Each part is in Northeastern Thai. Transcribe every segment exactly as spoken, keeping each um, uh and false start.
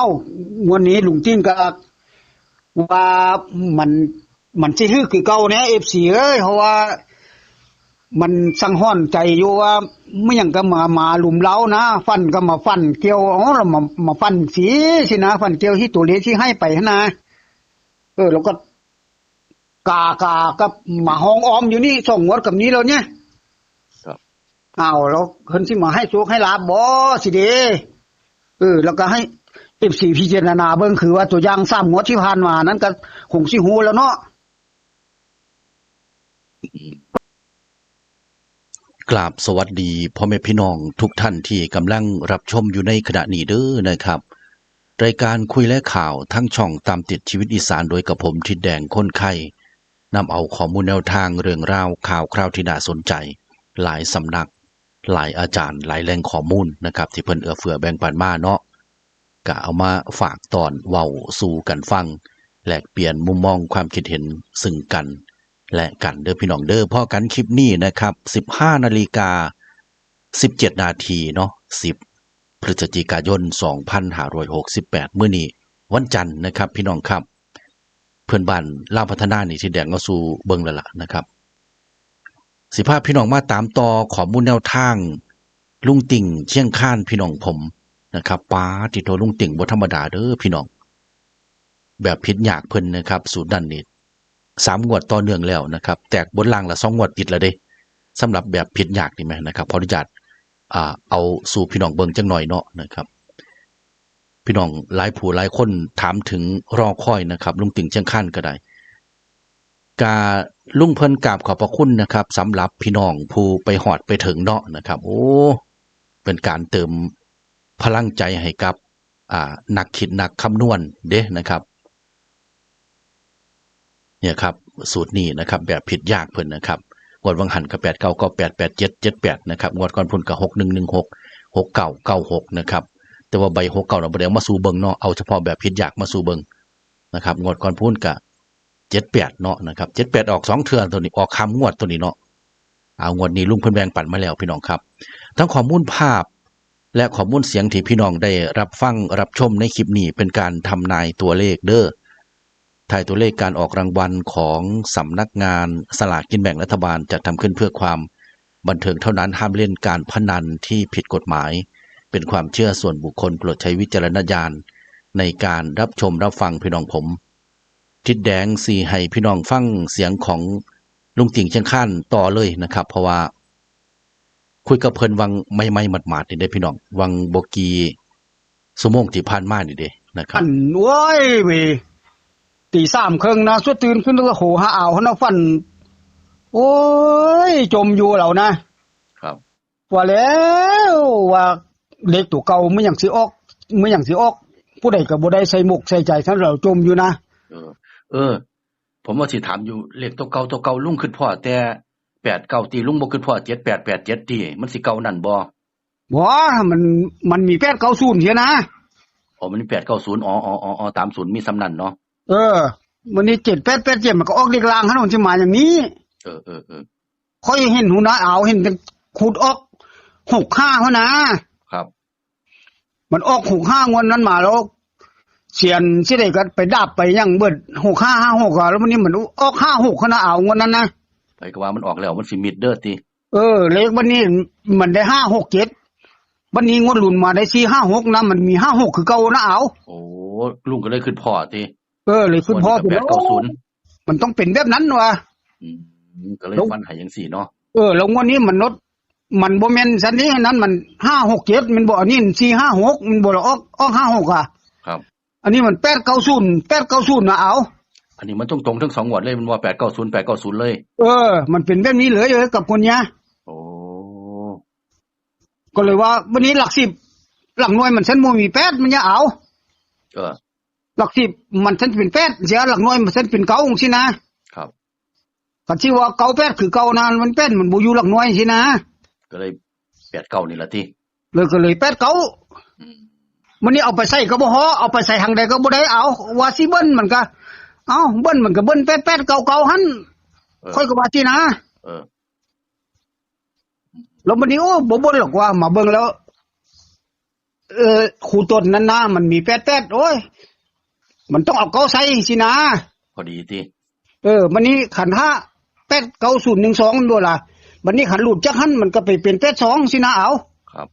อ้าว งวดนี้ลุงติ่งก็ว่ามัน มันสิถืกคือเก่าแหน่ เอฟซี เอ้ย เพราะว่ามันสังหรณ์ใจอยู่ว่า มันหยังก็มา มาลุมเล้านะ ฝันก็มาฝันเกี่ยว เอ้า แล้วมา มาฝันสิ สินะ ฝันเกี่ยวที่ตัวเลขที่ให้ไปหั้นนะ เออ แล้วก็ กา กา ก็มาฮ้องอ้อมอยู่นี่ สองงวดกับนี้แล้วเนี่ย ครับ อ้าว แล้วเพิ่นสิมาให้โชคให้ลาภบ่สิเด้ เออ แล้วก็ให้ เอฟซี พิจารณาเบิ่ง คือว่าตัวอย่างสามงวดที่ผ่านมานั้นก็คงสิฮู้แล้วเนาะ กราบสวัสดีพ่อแม่พี่น้องทุกท่านที่กำลังรับชมอยู่ในขณะนี้เด้อนะครับ รายการคุยและข่าวทั้งช่องตามติดชีวิตอีสานโดยกับผมทิดแดงคนไข่ นำเอาข้อมูลแนวทางเรื่องราวข่าวคราวที่น่าสนใจ หลายสำนัก หลายอาจารย์ หลายแหล่งข้อมูลนะครับ ที่เพิ่นเอื้อเฟื้อแบ่งปันมาเนาะ ก็เอามาฝากตอนเว้าสู่กันฟัง แลกเปลี่ยนมุมมองความคิดเห็นซึ่งกันและกันเด้อพี่น้องเด้อ พ้อกันคลิปนี้นะครับ สิบห้านาฬิกา สิบเจ็ดนาทีเนาะ สิบพฤศจิกายน สองพันห้าร้อยหกสิบแปด มื้อนี้วันจันทร์นะครับ พี่น้องครับ เพื่อนบ้านลาวพัฒนานี่ที่แดงเอาสู่เบิ่งแล้วล่ะนะครับ สิพาพี่น้องมาตามต่อข้อมูลแนวทาง ลุงติ่งเชียงคานพี่น้องผมนะครับ ป๊าดติโท ลุงติ่งบ่ธรรมดาเด้อพี่น้อง แบบผิดยากเพิ่นนะครับ สูตรนั้นนี่ สามงวดต่อเนื่องแล้วนะครับ แตกบนล่างละสองงวดติดแล้วเด้ สำหรับแบบผิดยากนี่แหมนะครับ ขออนุญาต อ่า เอาสู่พี่น้องเบิ่งจักหน่อยเนาะนะครับ พี่น้องหลายผู้หลายคนถามถึงรอคอยนะครับ ลุงติ่งเชียงคานก็ได้ กา ลุงเพิ่นกราบขอบพระคุณนะครับ สำหรับพี่น้องผู้ไปฮอดไปถึงเนาะนะครับ โอ้ เป็นการเติมพลังใจให้กับ อ่า นักคิดนักคำนวณเด้นะครับ เนี่ยครับ สูตรนี้นะครับ แบบผิดยากเพิ่นนะครับ งวดวังหันก็ แปดเก้าเก้าแปด แปดเจ็ดเจ็ดแปด นะครับ งวดก่อนพุ้นก็ หกหนึ่งหนึ่งหก หกเก้าเก้าหก นะครับ แต่ว่าใบ หกเก้า น่ะบ่ได้เอามาสู่เบิ่งเนาะ เอาเฉพาะแบบผิดยากมาสู่เบิ่งนะครับ งวดก่อนพุ้นก็ เจ็ดแปด เนาะนะครับ เจ็ดแปด ออกสองเทื่อตัวนี้ ออกข้ามงวดตัวนี้เนาะ เอา งวดนี้ลุงเพิ่นแบ่งปันมาแล้วพี่น้องครับ ทั้งข้อมูลภาพ และข้อมูลเสียงที่พี่น้องได้รับฟังรับชมในคลิปนี้ เป็นการทำนายตัวเลขเด้อ ทายตัวเลขการออกรางวัลของสำนักงานสลากกินแบ่งรัฐบาล จัดทำขึ้นเพื่อความบันเทิงเท่านั้น ห้ามเล่นการพนันที่ผิดกฎหมาย เป็นความเชื่อส่วนบุคคล โปรดใช้วิจารณญาณในการรับชมรับฟังพี่น้องผม ทิดแดงสิให้พี่น้องฟังเสียงของลุงติ่งเชียงคานต่อเลยนะครับ เพราะว่าคุยกับเพิ่นวังใหม่ๆหมาดๆนี่เด้พี่น้อง วังบ่กี่ชั่วโมงที่ผ่านมานี่เด้นะครับ อัน โอ้ยเว้ย ตีสามครึ่งนะ สุดตื่นขึ้นแล้วก็โหหาอ่าวหั้นนะ ฝัน โอ้ย จมอยู่แล้วนะ ครับ ว่าแล้วว่าเลขตัวเก่ามันหยังสิออก มันหยังสิออก ผู้ใดก็บ่ได้ใส่หมกใส่ใจ ท่านเราจมอยู่นะ เออ เออ ผมว่าสิถามอยู่ เลขตัวเก่า ตัวเก่าลุงคิดพ้อแต่ แปดเก้า ติ ลุงบ่คิดพ้อ เจ็ดแปดแปดเจ็ด ติ มันสิเก่านั่นบ่ บ่ มัน มันมีแปดเก้าศูนย์เสียนะ อ๋อ มันมี แปดเก้าศูนย์ อ๋อ อ๋อ อ๋อ อ๋อ ตามศูนย์มีส่ำนั่นเนาะ เออ มันนี่เจ็ดแปดแปดเจ็ด มันก็ออกเลขล่างหั้น มันสิมาอย่างนี้ เออ เออ เออ ข้อยเห็นหัวหน้าอ่าว เห็นแต่ขุดออก หกห้าหั้นนะ ครับ มันออก หกห้า งวดนั้นมาแล้ว เซียนสิได้ก็ไปดับไปหยังเบิด หกห้า ห้าหก อ่ะ แล้วมันนี่มันออก ห้าหกหั้นนะอ่าว งวดนั้นนะ ไผก็ว่ามันออกแล้ว มันสิมิดเด้อติ เออ เลขบัดนี้มันได้ ห้าหกเจ็ด บัดนี้งวดหลุนมาได้ สี่ห้าหก นะ มันมี ห้าหก คือเก่านะอ่าว โอ้ ลุงก็เลยคิดพ้อติ เออ เลยคิดพ้อ งวดนี้ก็ แปดเก้าศูนย์ มันต้องเป็นแบบนั้นวะ อืม ก็เลยฟันให้จังซี่เนาะ เออ แล้วงวดนี้มันลด มันบ่แม่นซั้นนี่ นั้นมัน ห้าหกเจ็ด มันบ่ อันนี้มัน สี่ห้าหก มันบ่ละออก ออก ห้าหก อ่ะ ครับ อันนี้มัน แปดเก้าศูนย์ แปดเก้าศูนย์ นะอ่าว อันนี้มันตรงๆทั้งสองงวดเลย มันว่า แปดเก้าศูนย์ แปดเก้าศูนย์ เลย เออ มันเป็นแบบนี้เลย เออ กับคนเนี้ย โอ้ ก็เลยว่า บัดนี้หลักสิบ หลักหน่วยมันซั้นบ่มีแปด มันจะอ่าว เออ หลักสิบมันซั้นเป็นแปดเสีย หลักหน่วยมันซั้นเป็นเก้าสินะ ครับ คันสิว่า เก้าแปด คือเก่านะ มันแปดมันบ่อยู่หลักหน่วยสินะ ก็เลย แปดเก้า นี่ละติ เลยก็เลย แปดเก้า อืม มันนี่เอาไปใส่ก็บ่ฮอ เอาไปใส่ทางใดก็บ่ได้ เอา ว่าสิเบิ้ลมันก็ เอา เบิ้ลมันก็เบิ้ล แปดแปดเก้าเก้า หั่น เออ ข้อยก็ว่าสินะ เออ แล้วบัดนี้ โอ้ บ่เบิ้ลหรอกว่า มาเบิ่งแล้ว เออ คู่ต้นนั้นนะ มันมีแปดแปด โอ้ย มันต้องเอาเก้าใส่สินะ พอดีติ เออ บัดนี้คันห้าแปดเก้าศูนย์หนึ่งสอง มันบ่ล่ะ บัดนี้คันหลุดจากหั้นมันก็ไปเป็นแปดสองสินะ เอา ครับ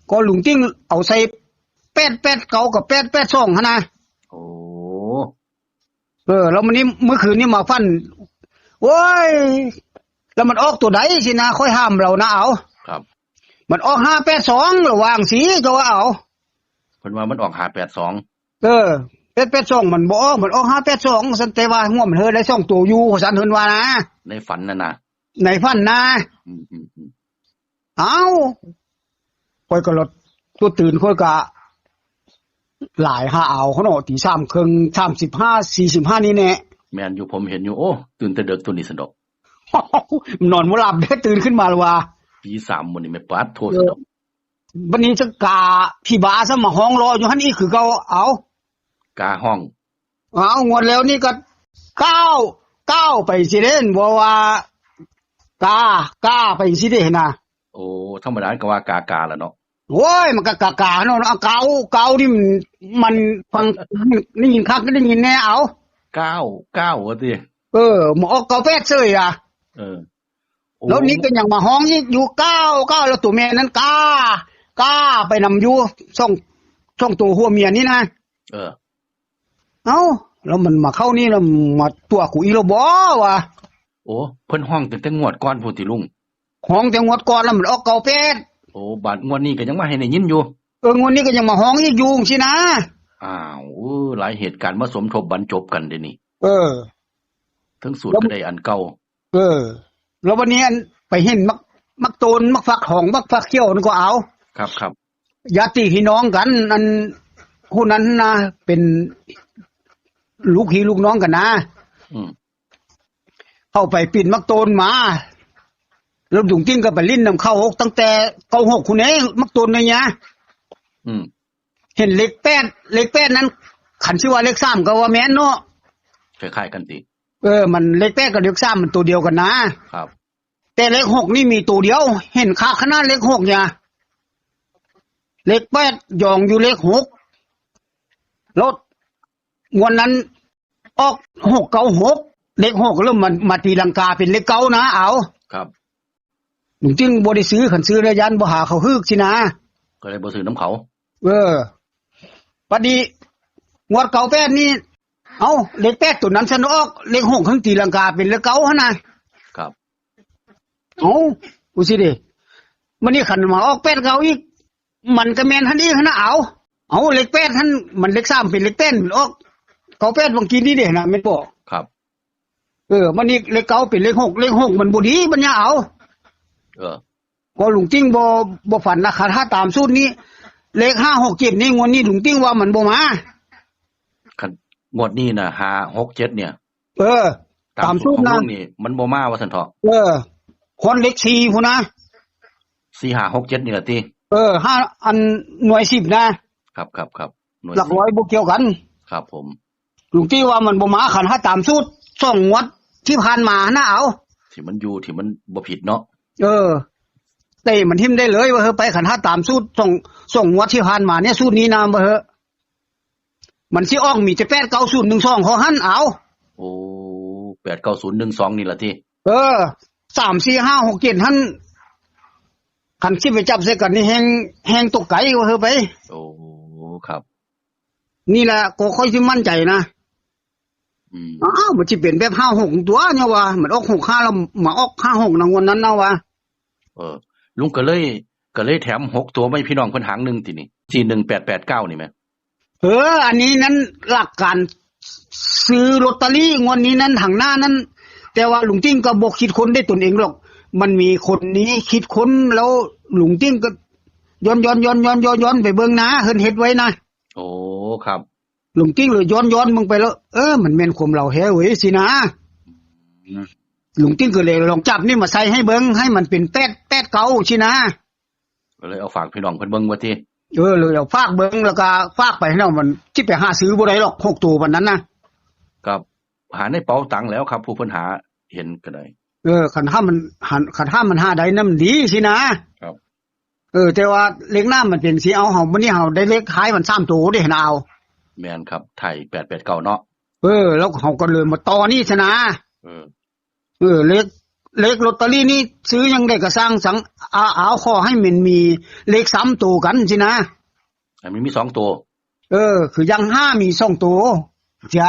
ก็ลุงติ้งเอาใส่แปดแปดเก้ากับแปดแปดสองหั่นนะ โอ้ เออ แล้วมันนี่ เมื่อคืนนี่มาฟัน โอ้ย แล้วมันออกตัวใดสินะ ค่อยห้ามเรานะ เอา ครับ มันออกห้าแปดสอง ระวังสิ เจ้าว่าเอา เพิ่นว่ามันออกห้าแปดสอง เออ แปดแปดสอง มันบ่ออก มันออกห้าแปดสอง ซั่น แต่ว่าหัวมันเฮอได้สองตัวอยู่ ซั่นเพิ่นว่านะ ในฝันน่ะนะ ในฝันนะ อืม อืม อืม เอ้า ข้อยก็ลดตัวตื่น ข้อยก็หลายหาเอาเขาเนาะ ตีสามครึ่ง สามสิบห้า สี่สิบห้า นี่แน่ แม่นอยู่ ผมเห็นอยู่ โอ้ ตื่นแต่เดิกตัวนี้ซั่นดอก นอนบ่หลับเด้อ ตื่นขึ้นมาแล้วว่า ตีสามมื้อนี้แม่ ปาดโทษ เออ ซั่นดอก บัดนี้จะกาพี่บาซะมาฮ้องรออยู่หั่นอีกคือเก่า เอา กาฮ้อง เอา งวดแล้วนี่ก็ เก้า เก้า ไปสิเด้ บ่ว่า กา กา ไปสิเด้นะ โอ้ ธรรมดาก็ว่ากากาล่ะเนาะ โอ้ย มันก็กากาเนาะ เอา เก้า เก้า นี่มัน มันฟัง ได้ยินคัก ได้ยินแน่ เอา เก้า เก้า ว่าติ เออ มาออก เก้าแปด เฉยอะ เออ โอ้ แล้วนี่ก็ยังมาฮ้องอีกอยู่ เก้า เก้า แล้วตัวแม่นั้นกา กา ไปนำอยู่ สอง สองตัวหัวเมียนี่นะ เออ เอ้า แล้วมันมาเข้านี่แล้วมาตัวกูอีกแล้วบ่วะ โอ้ เพิ่นฮ้องตั้งแต่งวดก่อนพู้นติลุง ฮ้องแต่งวดก่อนแล้วมันออก เก้าแปด โอ้ บาดงวดนี้ก็ยังมาให้ได้ยินอยู่ เออ งวดนี้ก็ยังมาฮ้องอีกอยู่สินะ อ้าว เออ หลายเหตุการณ์มาสมทบบรรจบกันเด้นี่ เออ ทั้งสูตรก็ได้อันเก่า เออ แล้ววันนี้อันไปเห็นมัก มักโตน มักฟักหอง มักฟักเขียวนั่นก็เอา ครับ ครับ ญาติพี่น้องกัน อันผู้นั้นนะ เป็นลูกพี่ลูกน้องกันนะ อืม เข้าไปปีนมักโตนมา แล้วลุงติ้งก็ไปลิ้นนำเข้าตั้งแต่ เก้าหก คุณเอง มักโตนเนี่ย อืม เห็นเลขแปด เลขแปดนั้น คันชื่อว่าเลขสามก็ว่าแม่นเนาะ คล้ายๆกันติ เออ มันเลขแปดกับเลขสามมันตัวเดียวกันนะ ครับ แต่เลขหกนี่มีตัวเดียว เห็นคักขนาดเลขหกเนี่ย เลขแปดยองอยู่เลขหก แล้วงวดนั้นออก หกเก้าหก เลขหกแล้วมันมาตีลังกาเป็นเลขเก้านะ เอา ครับ ลุงติ้งบ่ได้ซื้อ คันซื้อแล้วย้านบ่หาเขาฮึกสินะ ก็เลยบ่ซื้อนำเขา เออ บัดนี้งวด เก้าแปด นี่ เอ้า เลขแปดตัวนั้นซั่นออก เลขหกหั่นตีลังกาเป็นเลขเก้าหั่นนะ ครับ เอ้า ดูสิเด้ มื้อนี้คันมาออก แปดเก้า อีก มันก็แม่นหั่นอีกหั่นนะ เอา เอาเลขแปดหั่น มันเลขสามเป็นเลขแปด มันออก เก้าแปด เมื่อกี้นี่เด้นะ แม่นบ่ ครับ เออ มันนี่เลขเก้าเป็นเลขหก เลขหกมันบ่ดี มันอย่าเอา เออ ก็ลุงติ้งบ่ บ่ฝันนะ คันถ้าตามสูตรนี้ เลขห้าหกเจ็ดนี่ งวดนี้ลุงติ้งว่ามันบ่มา คันงวดนี้น่ะ ห้าหกเจ็ด เนี่ย เออ ตามสูตรของ ตามสูตรนะ ลุงนี่ มันบ่มาว่าซั่นเถาะ เออ คนเลขสี่พุ้นนะ สี่ห้าหกเจ็ด นี่ล่ะติ เออ ห้า อันหน่วยสิบนะ ครับ ครับ ครับ หน่วย หลักร้อย สิบ บ่เกี่ยวกัน ครับผม ลุงตี้ว่ามันบ่มา คันถ้าตามสูตร สองงวดที่ผ่านมานะ เอา ที่มันอยู่ ที่มันบ่ผิดเนาะ เออ เตะมันทิ่มได้เลยว่าเฮ้อ ไป คันถ้าตามสูตร สอง สองงวดที่ผ่านมาเนี่ย สูตรนี้นะว่าเฮ้อ มันสิออกมีแต่ แปดเก้าศูนย์หนึ่งสอง เท่านั้น เอา โอ้ แปดเก้าศูนย์หนึ่งสอง นี่ล่ะติ เออ สาม สี่ ห้า หก เจ็ด หั่น คันสิไปจับใส่กันนี่แฮง แฮงตกไกลว่าเฮ้อไป โอ้ ครับ นี่แหละก็ค่อยสิมั่นใจนะ อืม อ้าว มันสิเป็นแบบ ห้าหก ตัวเนี่ยว่า มันออก หกห้า แล้วมาออก ห้าหก นะ งวดนั้นนะว่า เออ ลุงก็เลย ก็เลยแถมหกตัวมาให้พี่น้องเพิ่นหางหนึ่งตินี่ สี่หนึ่งแปดแปดเก้า นี่แหม เออ อันนี้นั้นหลักการซื้อลอตเตอรี่งวดนี้นั้น ทางหน้านั้น แต่ว่าลุงติ้งก็บ่คิดค้นได้ตนเองหรอก มันมีคนนี้คิดค้น แล้วลุงติ้งก็ย้อนย้อนย้อนย้อนย้อนย้อนไปเบิ่งนะ เพิ่นเฮ็ดไว้นะ โอ้ ครับ ลุงติ้งเลยย้อนย้อนเบิ่งไปแล้ว เออ มันแม่นความลาวแท้เว้ยสินะ อืม ลุงติ้งก็เลยลองจับนี่มาใส่ให้เบิ่ง ให้มันเป็น แปดแปดเก้า สินะ ก็เลยเอาฝากพี่น้องเพิ่นเบิ่งว่าติ เออ เลยเอาฝากเบิ่ง แล้วก็ฝากไปให้เนาะ มันสิไปหาซื้อบ่ได้หรอก หกตัวปานนั้นนะ ครับ หาในเป๋าตังแล้วครับ ผู้เพิ่นหาเห็นก็ได้ เออ คันถ้ามันหัน คันถ้ามันหาได้นำดีสินะ ครับ เออ แต่ว่าเลขหน้ามันเป็นสีเอา เฮามื้อนี้เฮาได้เลขท้ายมันสามตัวเด้นะเอา แม่นครับ ไทยแปดแปดเก้าเนาะ เออ แล้วเฮาก็เลยมาต่อนี่ซะนะ เออ เออ เลข เลขลอตเตอรี่นี่ซื้อยังได้กระซังสัง เอา เอา ขอให้มันมีเลขสามตัวกันสินะ อันนี้มีสองตัว เออ คือยังห้ามีสองตัว เสีย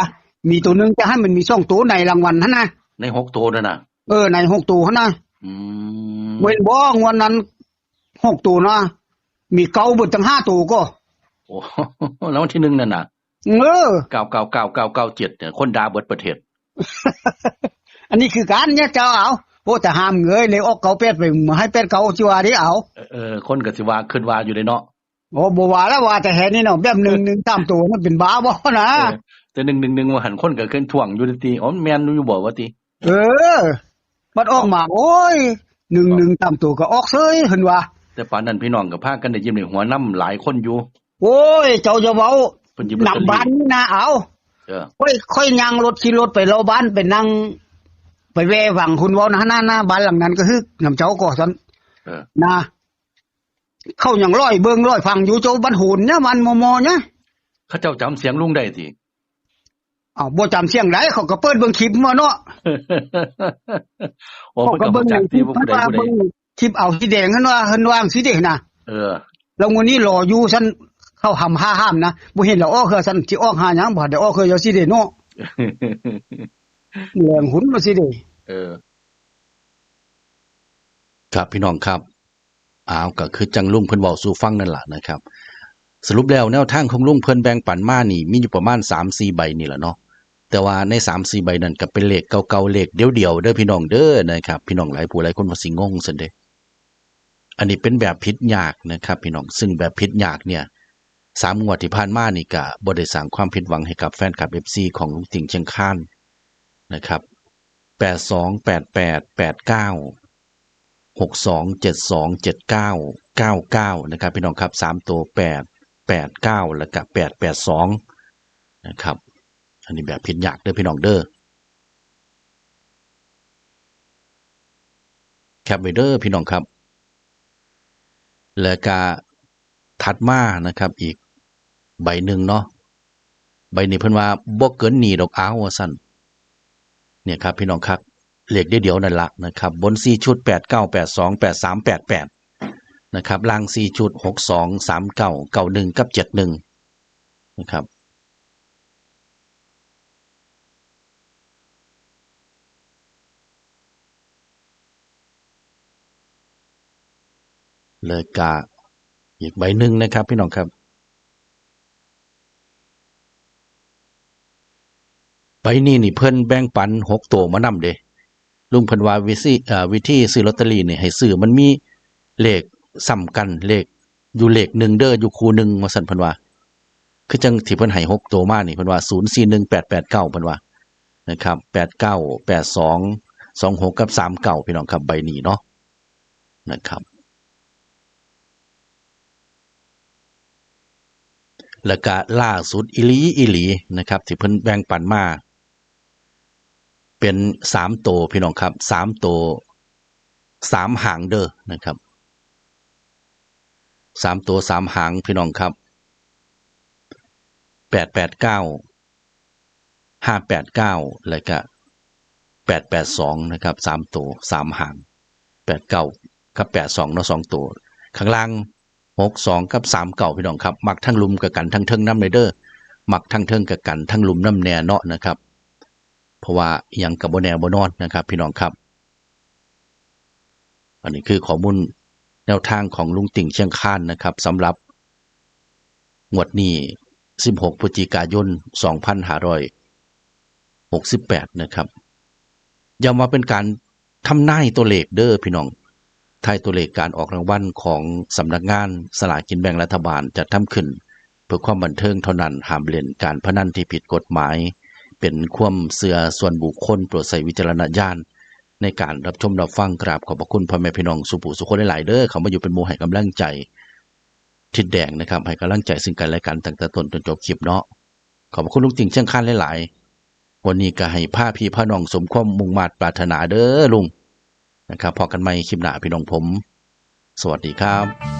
มีตัวหนึ่งจะให้มันมีสองตัวในรางวัลหั่นนะ ในหกตัวนั่นน่ะ เออ ในหกตัวหั่นนะ อืม เว้นบ่ งวดนั้น หกตัวนะ มีเก้าเบิดตั้งห้าตัวก็ โอ้ รางวัลที่หนึ่งนั่นน่ะ เออ เก้าเก้าเก้าเก้าเก้าเจ็ดเนี่ย คนด่าเบิดประเทศ อันนี้คือการเนี่ยเจ้าเอา โอ้ แต่ห้ามเงยเลย ออกเก้าแปดไป ให้แปดเก้าสิว่าเด้เอา เออ เออ คนก็สิว่า คิดว่าอยู่เด้เนาะ โอ้ บ่ว่าแล้ว ว่าแต่แหนี่เนาะ แบบหนึ่งหนึ่งสามตัว มันเป็นบ้าบ่นะ เออ แต่หนึ่งหนึ่งหนึ่ง ว่าหั่น คนก็เคยท่วงอยู่ติ อ๋อ แม่นอยู่บ่ว่าติ เออ มันออกมา โอ้ย หนึ่งหนึ่งสามตัวก็ออกเฉย เพิ่นว่า แต่ปานนั้นพี่น้องก็พากันได้ยิ้มได้หัวนำหลายคนอยู่ โอ้ย เจ้าอย่าเว้า เพิ่นหยิบลอตเตอรี่ นำบ้านนี่นะเอา เออ ค่อย ค่อยย่างรถ ขี่รถไปเลาะบ้าน ไปนั่ง ไปแว่ฟังคุณเว้านะ หน้า หน้าบ้านหลังนั้นก็คือ นำเจ้าก็ซั่น เออ นะ เขายังลอยเบิ่งลอยฟังอยู่ เจ้าบ้านโหนเนี่ย บ้านมอมอเนี่ย เขาเจ้าจำเสียงลุงได้ติ อ้าว บ่จำเสียงได้ เขาก็เปิดเบิ่งคลิปมาเนาะ โอ้ เขาก็เบิ่ง เพิ่นก็รู้จักติ ว่าผู้ใด เพิ่นว่า ผู้ใด เบิ่งคลิปเอาสีแดง เพิ่นว่า เพิ่นว่าจั่งซี้เด้นะ เออ แล้วงวดนี้รออยู่ซั่น เขาห้ามห้าห้ามนะ บ่เห็นแล้วออกเฮือซั่น สิออกหาหยัง บ่ได้ออกเฮืออยู่ซี่เด้เนาะ แหลงหุนมาซี่เด้ เออ ครับพี่น้องครับ อ้าว ก็คือจั่งลุงเพิ่นเว้าสู่ฟังนั่นล่ะนะครับ สรุปแล้วแนวทางของลุงเพิ่นแบ่งปันมานี่ มีอยู่ประมาณสามสี่ใบนี่แหละเนาะ แต่ว่าในสามสี่ใบนั่นก็เป็นเลขเก่าๆ เลขเดียวๆ เด้อพี่น้องเด้อนะครับ พี่น้องหลายผู้หลายคนว่าสิงงซั่นเด้ อันนี้เป็นแบบผิดยากนะครับพี่น้อง ซึ่งแบบผิดยากเนี่ย สามงวดที่ผ่านมานี่ก็บ่ได้สร้างความผิดหวังให้กับแฟนคลับ เอฟซี ของลุงติ่งเชียงคานนะครับ แปดสอง แปดแปด แปดเก้า หกสอง เจ็ดสอง เจ็ดเก้า เก้าเก้า นะครับพี่น้องครับ สามตัว แปดแปดเก้า แล้วก็ แปดแปดสอง นะครับ อันนี้แบบผิดยากเด้อพี่น้องเด้อ แคปไว้เด้อพี่น้องครับ แล้วก็ถัดมานะครับ อีกใบหนึ่งเนาะ ใบนี้เพิ่นว่าบ่เกินนี้ดอกอ้าว ว่าซั่น เนี่ยครับพี่น้องครับ เลขเดียวๆ นั่นละนะครับ บนสี่ชุด แปดเก้า แปดสอง แปดสาม แปดแปด นะครับ ล่างสี่ชุด หกสอง สามเก้า เก้าหนึ่ง กับ เจ็ดหนึ่ง นะครับ แล้วก็อีกใบหนึ่งนะครับพี่น้องครับ ใบนี้นี่เพิ่นแบ่งปันหกตัวมานำเด้ ลุงเพิ่นว่าวิธี เอ่อ วิธีซื้อลอตเตอรี่นี่ให้ซื้อมันมีเลขซ้ำกัน เลขอยู่เลขหนึ่งเด้อ อยู่คู่หนึ่ง ว่าซั่นเพิ่นว่า คือจั่งที่เพิ่นให้หกตัวมานี่ เพิ่นว่า ศูนย์สี่หนึ่ง แปดแปดเก้า เพิ่นว่านะครับ แปดเก้า แปดสอง สองหก กับ สามเก้า พี่น้องครับ ใบนี้เนาะนะครับ แล้วก็ล่าสุดอีหลีอีหลีนะครับ ที่เพิ่นแบ่งปันมา เป็นสามตัวพี่น้องครับ สามตัว สามหางเด้อนะครับ สามตัว สามหางพี่น้องครับ แปดแปดเก้า ห้าแปดเก้า แล้วก็ แปดแปดสอง นะครับ สามตัว สามหาง แปดเก้า กับ แปดสอง เนาะ สองตัว ข้างล่าง หกสอง กับ สามเก้า พี่น้องครับ มักทั้งลุ่มกับกันทั้งเทิงนำเลยเด้อ มักทั้งเทิงกับกันทั้งลุ่มนำแน่เนาะนะครับ เพราะว่าอิหยังก็บ่แน่บ่นอนนะครับ พี่น้องครับ อันนี้คือข้อมูลแนวทางของลุงติ่งเชียงคานนะครับ สำหรับงวดนี้ สิบหก พฤศจิกายน สองพันห้าร้อยหกสิบแปด นะครับ ย้ำว่าเป็นการทำนายตัวเลขเด้อพี่น้อง ทายตัวเลขการออกรางวัลของสำนักงานสลากกินแบ่งรัฐบาลจัดทำขึ้น เพื่อความบันเทิงเท่านั้น ห้ามเล่นการพนันที่ผิดกฎหมาย เป็นความเชื่อส่วนบุคคล โปรดใช้วิจารณญาณในการรับชมรับฟัง กราบขอบพระคุณพ่อแม่พี่น้องสู่ผู้สู่คนหลายๆ เด้อ เข้ามาอยู่เป็นหมู่ให้กำลังใจทิดแดงนะครับ ให้กำลังใจซึ่งกันและกันตั้งแต่ต้นจนจบคลิปเนาะ ขอบพระคุณลุงติ่งเชียงคานหลายๆ วันนี้ก็ให้พาพี่พาน้องสมความมุ่งมาดปรารถนาเด้อลุงนะครับ พบกันใหม่คลิปหน้าพี่น้องผม สวัสดีครับ